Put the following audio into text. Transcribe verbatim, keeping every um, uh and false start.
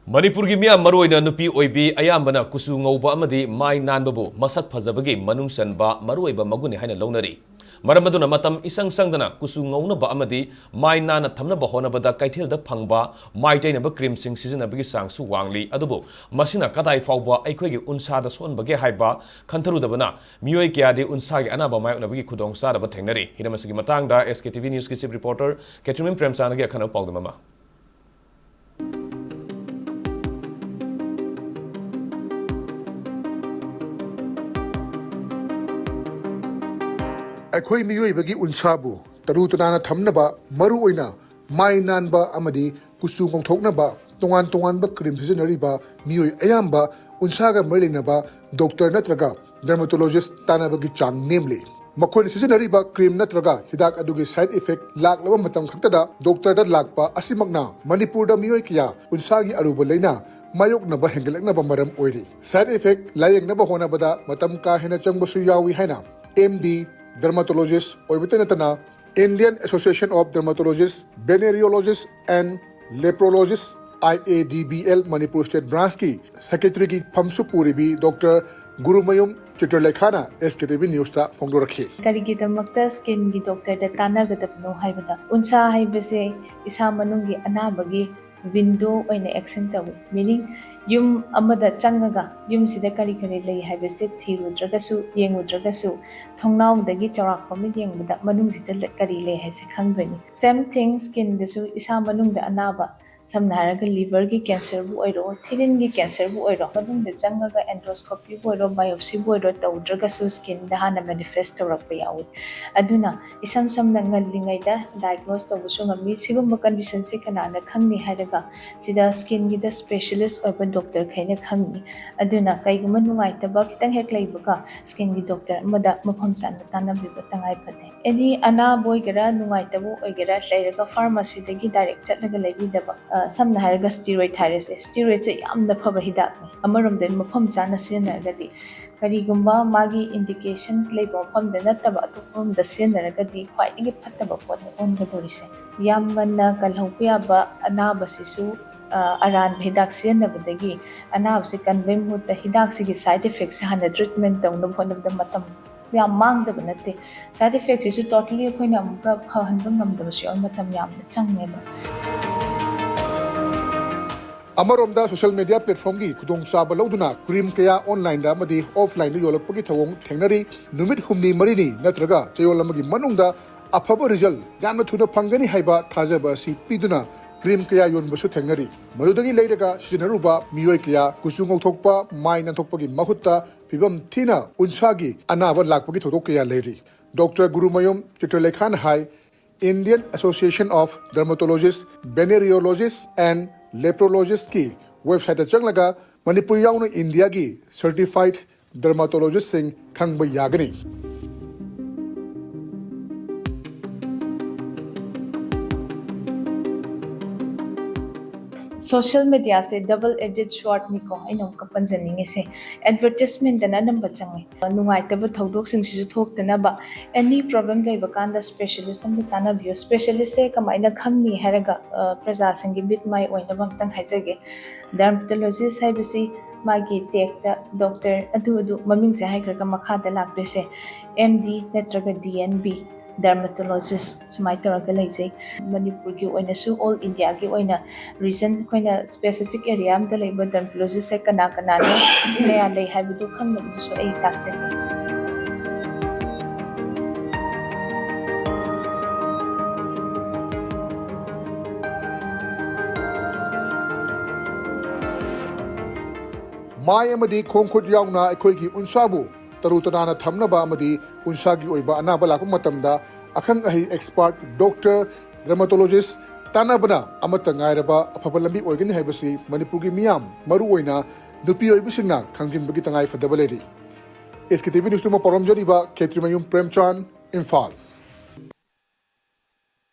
ꯃꯅꯤꯄꯨꯔꯒꯤ ꯃꯤꯌꯥꯝ, ꯃꯔꯨꯑꯣꯏꯅ ꯅꯨꯄꯤ ꯑꯣꯏꯕꯤ ꯑꯌꯥꯝꯕꯅ ꯀꯨꯆꯨ ꯉꯧꯕ ꯑꯃꯗꯤ ꯃꯥꯏ ꯅꯥꯟꯕꯕꯨ ꯃꯁꯛ ꯐꯖꯕꯒꯤ ꯃꯅꯨꯡ ꯆꯟꯕ ꯃꯔꯨꯑꯣꯏꯕ ꯃꯒꯨꯟꯅꯤ ꯍꯥꯏꯅ ꯂꯧꯅꯔꯤ꯫ ꯃꯔꯝ ꯑꯗꯨꯅ ꯃꯇꯝ ꯏꯁꯪ ꯁꯪꯗꯅ ꯀꯨꯆꯨ ꯉꯧꯅꯕ ꯑꯃꯗꯤ ꯃꯥꯏ ꯅꯥꯟꯅ ꯊꯝꯅꯕ ꯍꯣꯠꯅꯕꯗ ꯀꯩꯊꯦꯜꯗ ꯐꯪꯕ ꯃꯥꯏ ꯇꯩꯅꯕ ꯀ꯭ꯔꯤꯝꯁꯤꯡ ꯁꯤꯖꯤꯟꯅꯕꯒꯤ ꯆꯥꯡꯁꯨ ꯋꯥꯡꯂꯤ꯫ ꯑꯗꯨꯕꯨ ꯃꯁꯤꯅ ꯀꯗꯥꯏ ꯐꯥꯎꯕ ꯑꯩꯈꯣꯏꯒꯤ ꯎꯟꯁꯥꯗ ꯁꯣꯛꯍꯟꯕꯒꯦ ꯍꯥꯏꯕ ꯈꯟꯊꯔꯨꯗꯕꯅ ꯃꯤꯑꯣꯏ ꯀꯌꯥꯗꯤ ꯎꯟꯁꯥꯒꯤ ꯑꯅꯥꯕ ꯃꯥꯌꯣꯛꯅꯕꯒꯤ ꯈꯨꯗꯣꯡꯆꯥꯗꯕ ꯊꯦꯡꯅꯔꯤ꯫ ꯍꯤꯔꯝ ꯑꯁꯤꯒꯤ ꯃꯇꯥꯡꯗ S K T V News ꯀꯤ chief reporter ꯈꯦꯇ꯭ꯔꯤꯃꯌꯨꯝ ꯄ꯭ꯔꯦꯝꯆꯥꯟꯗꯒꯤ ꯑꯈꯟꯅꯕ ꯄꯥꯎꯗꯝ ꯑꯃ꯫ ꯑꯩꯈꯣꯏ ꯃꯤꯑꯣꯏꯕꯒꯤ ꯎꯟꯁꯥꯕꯨ ꯇꯔꯨ ꯇꯅꯥꯟꯅ ꯊꯝꯅꯕ, ꯃꯔꯨꯑꯣꯏꯅ ꯃꯥꯏ ꯅꯥꯟꯕ ꯑꯃꯗꯤ ꯀꯨꯆꯨ ꯉꯧꯊꯣꯛꯅꯕ ꯇꯣꯉꯥꯟ ꯇꯣꯉꯥꯟꯕ ꯀ꯭ꯔꯤꯝ ꯁꯤꯖꯤꯟꯅꯔꯤꯕ ꯃꯤꯑꯣꯏ ꯑꯌꯥꯝꯕ ꯎꯟꯁꯥꯒ ꯃꯔꯤ ꯂꯩꯅꯕ ꯗꯣꯛꯇꯔ ꯅꯠꯇ꯭ꯔꯒ ꯗꯔꯃꯥꯇꯣꯂꯣꯖꯤꯁ ꯇꯥꯟꯅꯕꯒꯤ ꯆꯥꯡ ꯅꯦꯝꯂꯤ꯫ ꯃꯈꯣꯏꯅ ꯁꯤꯖꯤꯟꯅꯔꯤꯕ ꯀ꯭ꯔꯤꯝ ꯅꯠꯇ꯭ꯔꯒ ꯍꯤꯗꯥꯛ ꯑꯗꯨꯒꯤ ꯁꯥꯏꯗ ꯏꯐꯦꯛ ꯂꯥꯛꯂꯕ ꯃꯇꯝ ꯈꯛꯇꯗ ꯗꯣꯛꯇꯔꯗ ꯂꯥꯛꯄ ꯑꯁꯤꯃꯛꯅ ꯃꯅꯤꯄꯨꯔꯗ ꯃꯤꯑꯣꯏ ꯀꯌꯥ ꯎꯟꯁꯥꯒꯤ ꯑꯔꯨꯕ ꯂꯥꯏꯅꯥ ꯃꯥꯌꯣꯛꯅꯕ ꯍꯦꯟꯒꯠꯂꯛꯅꯕ ꯃꯔꯝ ꯑꯣꯏꯔꯤ꯫ ꯁꯥꯏꯗ ꯏꯐꯦꯛ ꯂꯥꯌꯦꯡꯅꯕ ꯍꯣꯠꯅꯕꯗ ꯃꯇꯝ ꯀꯥ ꯍꯦꯟꯅ ꯆꯪꯕꯁꯨ ꯌꯥꯎꯏ ꯍꯥꯏꯅ M D dermatologist ꯑꯣꯏꯕꯇ ꯅꯠꯇꯅ Indian Association of Dermatologists, Venereologists and Leprologists, I A D V L, Manipur State Branch ꯀꯤ secretary ꯒꯤ ꯐꯝꯁꯨ ꯄꯨꯔꯤꯕꯤ doctor Gurumayum ꯆꯤꯇ꯭ꯔꯂꯦꯈꯥꯅ S K T V News ꯇ ꯐꯣꯡꯗꯣꯔꯛꯈꯤ꯫ ꯀꯔꯤꯒꯤꯗꯃꯛꯇ ꯁ꯭ꯀꯤꯟꯒꯤ ꯗꯣꯛꯇꯔꯗ ꯇꯥꯟꯅꯒꯗꯕꯅꯣ ꯍꯥꯏꯕꯗ, ꯎꯟꯁꯥ ꯍꯥꯏꯕꯁꯦ ꯏꯁꯥ ꯃꯅꯨꯡꯒꯤ ꯑꯅꯥꯕꯒꯤ window ꯑꯣꯏꯅ action ꯇꯧꯏ꯫ Meaning, ꯌꯨꯝ ꯑꯃꯗ ꯆꯪꯉꯒ ꯌꯨꯝꯁꯤꯗ ꯀꯔꯤ ꯀꯔꯤ ꯂꯩ ꯍꯥꯏꯕꯁꯦ ꯊꯤꯔꯨꯗ꯭ꯔꯒꯁꯨ, ꯌꯦꯡꯉꯨꯗ꯭ꯔꯒꯁꯨ, ꯊꯣꯡꯅꯥꯎꯗꯒꯤ ꯆꯥꯎꯔꯥꯛꯄ ꯑꯃ ꯌꯦꯡꯕꯗ ꯃꯅꯨꯡꯁꯤꯗ ꯂ-, ꯀꯔꯤ ꯂꯩ ꯍꯥꯏꯁꯦ ꯈꯪꯗꯣꯏꯅꯤ꯫ Same thing, skin ꯗꯁꯨ ꯏꯁꯥ ꯃꯅꯨꯡꯗ ꯑꯅꯥꯕ, ꯁꯝꯅ ꯍꯥꯏꯔꯒ liver ꯒꯤ cancer ꯕꯨ ꯑꯣꯏꯔꯣ, ꯊꯤꯔꯤꯟꯒꯤ cancer ꯕꯨ ꯑꯣꯏꯔꯣ, ꯃꯅꯨꯡꯗ ꯆꯪꯉꯒ endoscopy ꯕꯨ ꯑꯣꯏꯔꯣ, biopsy ꯕꯨ ꯑꯣꯏꯔꯣ ꯇꯧꯗ꯭ꯔꯒꯁꯨ skin ꯗ ꯍꯥꯟꯅ manifest ꯇꯧꯔꯛꯄ ꯌꯥꯎꯏ꯫ ꯑꯗꯨꯅ ꯏꯁꯝ ꯁꯝꯅ ꯉꯜꯂꯤꯉꯩꯗ diagnose ꯇꯧꯕꯁꯨ ꯉꯝꯃꯤ꯫ ꯁꯤꯒꯨꯝꯕ condition ꯁꯦ ꯀꯅꯥꯅ ꯈꯪꯅꯤ ꯍꯥꯏꯔꯒ ꯁꯤꯗ skin ꯒꯤꯗ specialist ꯑꯣꯏꯕ ꯗꯣꯛꯇꯔꯈꯩꯅ ꯈꯪꯅꯤ꯫ ꯑꯗꯨꯅ ꯀꯩꯒꯨꯝꯕ ꯅꯨꯡꯉꯥꯏꯇꯕ ꯈꯤꯇꯪ ꯍꯦꯛ ꯂꯩꯕꯒ skin ꯒꯤ ꯗꯣꯛꯇꯔ ꯑꯃꯗ ꯃꯐꯝ ꯆꯥꯅ ꯇꯥꯟꯅꯕꯤꯕ ꯇꯉꯥꯏ ꯐꯗꯦ꯫ Any ꯑꯅꯥꯕ ꯑꯣꯏꯒꯦꯔꯥ, ꯅꯨꯡꯉꯥꯏꯇꯕ ꯑꯣꯏꯒꯦꯔꯥ, ꯂꯩꯔꯒ pharmacy ꯗꯒꯤ direct ꯆꯠꯂꯒ ꯂꯩꯕꯤꯗꯕ꯫ ꯑ, ꯁꯝꯅ ꯍꯥꯏꯔꯒ steroid ꯍꯥꯏꯔꯁꯦ, steroid ꯁꯦ ꯌꯥꯝꯅ ꯐꯕ ꯍꯤꯗꯥꯛꯅꯤ꯫ ꯑꯃꯔꯣꯝꯗ ꯃꯐꯝ ꯆꯥꯅ ꯁꯤꯖꯤꯟꯅꯔꯒꯗꯤ, ꯀꯔꯤꯒꯨꯝꯕ ꯃꯥꯒꯤ indication ꯂꯩꯕ ꯃꯐꯝꯗ ꯅꯠꯇꯕ ꯑꯇꯣꯞꯄ ꯃꯐꯝꯗ ꯁꯤꯖꯤꯟꯅꯔꯒꯗꯤ ꯈ꯭ꯋꯥꯏꯗꯒꯤ ꯐꯠꯇꯕ ꯄꯣꯠꯅꯤ ꯑꯣꯟꯒꯗꯧꯔꯤꯁꯦ꯫ ꯌꯥꯝ ꯉꯟꯅ ꯀꯜꯍꯧꯕ ꯌꯥꯕ ꯑꯅꯥꯕꯁꯤꯁꯨ ꯑ, ꯑꯔꯥꯟꯕ ꯍꯤꯗꯥꯛ ꯁꯤꯖꯤꯟꯅꯕꯗꯒꯤ ꯑꯅꯥꯕꯁꯤ ꯀꯟꯕꯩ ꯃꯍꯨꯠꯇ ꯍꯤꯗꯥꯛꯁꯤꯒꯤ side effectꯁꯦ ꯍꯥꯟꯅ treatment ꯇꯧꯅꯕ ꯍꯣꯠꯅꯕꯗ ꯃꯇꯝ ꯌꯥꯝ ꯃꯥꯡꯗꯕ ꯅꯠꯇꯦ꯫ Side effectꯁꯤꯁꯨ totally ꯑꯩꯈꯣꯏꯅ ꯑꯃꯨꯛꯀ ꯐꯍꯟꯕ ꯉꯝꯗꯕꯁꯨ ꯌꯥꯎꯋꯤ, ꯃꯇꯝ ꯌꯥꯝꯅ ꯆꯪꯉꯦꯕ꯫ ꯑꯃꯔꯣꯝꯗ social media platformꯒꯤ ꯈꯨꯗꯣꯡꯆꯥꯕ ꯂꯧꯗꯨꯅ cream ꯀꯌꯥ onlineꯗ ꯑꯃꯗꯤ offlineꯗ ꯌꯣꯜꯂꯛꯄꯒꯤ ꯊꯧꯑꯣꯡ ꯊꯦꯡꯅꯔꯤ꯫ ꯅꯨꯃꯤꯠ ꯍꯨꯝꯅꯤ ꯃꯔꯤꯅꯤ ꯅꯠꯇ꯭ꯔꯒ ꯆꯌꯣꯜ ꯑꯃꯒꯤ ꯃꯅꯨꯡꯗ ꯑꯐꯕ result ꯌꯥꯝꯅ ꯊꯨꯅ ꯐꯪꯒꯅꯤ ꯍꯥꯏꯕ ꯊꯥꯖꯕ ꯑꯁꯤ ꯄꯤꯗꯨꯅ cream ꯀꯌꯥ ꯌꯣꯟꯕꯁꯨ ꯊꯦꯡꯅꯔꯤ꯫ ꯃꯗꯨꯗꯒꯤ ꯂꯩꯔꯒ ꯁꯤꯖꯤꯟꯅꯔꯨꯕ ꯃꯤꯑꯣꯏ ꯀꯌꯥ ꯀꯨꯆꯨ ꯉꯧꯊꯣꯛꯄ, ꯃꯥꯏ ꯅꯥꯟꯊꯣꯛꯄꯒꯤ ꯃꯍꯨꯠꯇ ꯐꯤꯕꯝ ꯊꯤꯅ ꯎꯟꯁꯥꯒꯤ ꯑꯅꯥꯕ ꯂꯥꯛꯄꯒꯤ ꯊꯧꯗꯣꯛ ꯀꯌꯥ ꯂꯩꯔꯤ꯫ ꯗꯣꯛꯇꯔ ꯒꯨꯔꯨꯃꯌꯨꯝ ꯆꯤꯇ꯭ꯔꯂꯦꯈꯥꯅ ꯍꯥꯏ, Indian Association of Dermatologists, Venereologists and Leprologistꯀꯤ websiteꯇ ꯆꯪꯂꯒ ꯃꯅꯤꯄꯨꯔ ꯌꯥꯎꯅ ꯏꯟꯗꯤꯌꯥꯒꯤ certified dermatologistꯁꯤꯡ ꯈꯪꯕ ꯌꯥꯒꯅꯤ꯫ Social mediaꯁꯦ double edged swordꯅꯤꯀꯣ, ꯑꯩꯅ ꯑꯃꯨꯛꯀ ꯄꯟꯖꯅꯤꯡꯉꯤꯁꯦ꯫ Advertisementꯇꯅ ꯑꯅꯝꯕ ꯆꯪꯉꯦ꯫ ꯅꯨꯡꯉꯥꯏꯇꯕ ꯊꯧꯗꯣꯛꯁꯤꯡꯁꯤꯁꯨ ꯊꯣꯛꯇꯅꯕ, any problem ꯂꯩꯕ ꯀꯥꯟꯗ specialist ꯑꯝꯗ ꯇꯥꯟꯅꯕꯤꯌꯨ꯫ Specialistꯁꯦ ꯀꯃꯥꯏꯅ ꯈꯪꯅꯤ ꯍꯥꯏꯔꯒ, ꯑ, ꯄ꯭ꯔꯖꯥꯁꯤꯡꯒꯤ ꯃꯤꯠ ꯃꯥꯏ ꯑꯣꯏꯅꯕ ꯑꯝꯇꯪ ꯍꯥꯏꯖꯒꯦ꯫ Dermatologist ꯍꯥꯏꯕꯁꯤ ꯃꯥꯒꯤ tagꯇ doctor ꯑꯗꯨ ꯑꯗꯨ ꯃꯃꯤꯡꯁꯦ ꯍꯥꯏꯈ꯭ꯔꯒ ꯃꯈꯥꯗ ꯂꯥꯛꯇꯣꯏꯁꯦ M D ꯅꯠꯇ꯭ꯔꯒ D N B, dermatologist ꯁꯨꯃꯥꯏꯅ ꯇꯧꯔꯒ ꯂꯩꯖꯩ꯫ ꯃꯅꯤꯄꯨꯔꯒꯤ ꯑꯣꯏꯅꯁꯨ, all Indiaꯒꯤ ꯑꯣꯏꯅ reason ꯑꯩꯈꯣꯏꯅ specific area ꯑꯝꯗ ꯂꯩꯕ dermatologistꯁꯦ ꯀꯅꯥ ꯀꯅꯥꯅꯣ, ꯀꯌꯥ ꯂꯩ ꯍꯥꯏꯕꯗꯨ ꯈꯪꯅꯕꯗꯨꯁꯨ ꯑꯩ ꯇꯥꯛꯆꯒꯦ꯫ ꯃꯥꯏ ꯑꯃꯗꯤ ꯈꯣꯡ ꯈꯨꯠ ꯌꯥꯎꯅ ꯑꯩꯈꯣꯏꯒꯤ ꯎꯟꯁꯥꯕꯨ ꯇꯔꯨ ꯇꯅꯥꯟꯅ ꯊꯝꯅꯕ ꯑꯃꯗꯤ ꯎꯟꯁꯥꯒꯤ ꯑꯣꯏꯕ ꯑꯅꯥꯕ ꯂꯥꯛꯄ ꯃꯇꯝꯗ ꯑꯈꯪ ꯑꯍꯩ expert doctor, dermatologist ꯇꯥꯟꯅꯕꯅ ꯑꯃꯠꯇ ꯉꯥꯏꯔꯕ ꯑꯐꯕ ꯂꯝꯕꯤ ꯑꯣꯏꯒꯅꯤ ꯍꯥꯏꯕꯁꯤ ꯃꯅꯤꯄꯨꯔꯒꯤ ꯃꯤꯌꯥꯝ, ꯃꯔꯨꯑꯣꯏꯅ ꯅꯨꯄꯤ ꯑꯣꯏꯕꯁꯤꯡꯅ ꯈꯪꯖꯤꯟꯕꯒꯤ ꯇꯉꯥꯏ ꯐꯗꯕ ꯂꯩꯔꯤ꯫ SKTV Newsꯇꯨꯃ ꯄꯥꯎꯔꯝꯖꯔꯤꯕ ꯈꯦꯇ꯭ꯔꯤꯃꯌꯨꯝ ꯄ꯭ꯔꯦꯝꯆꯥꯟ, ꯏꯝꯐꯥꯜ꯫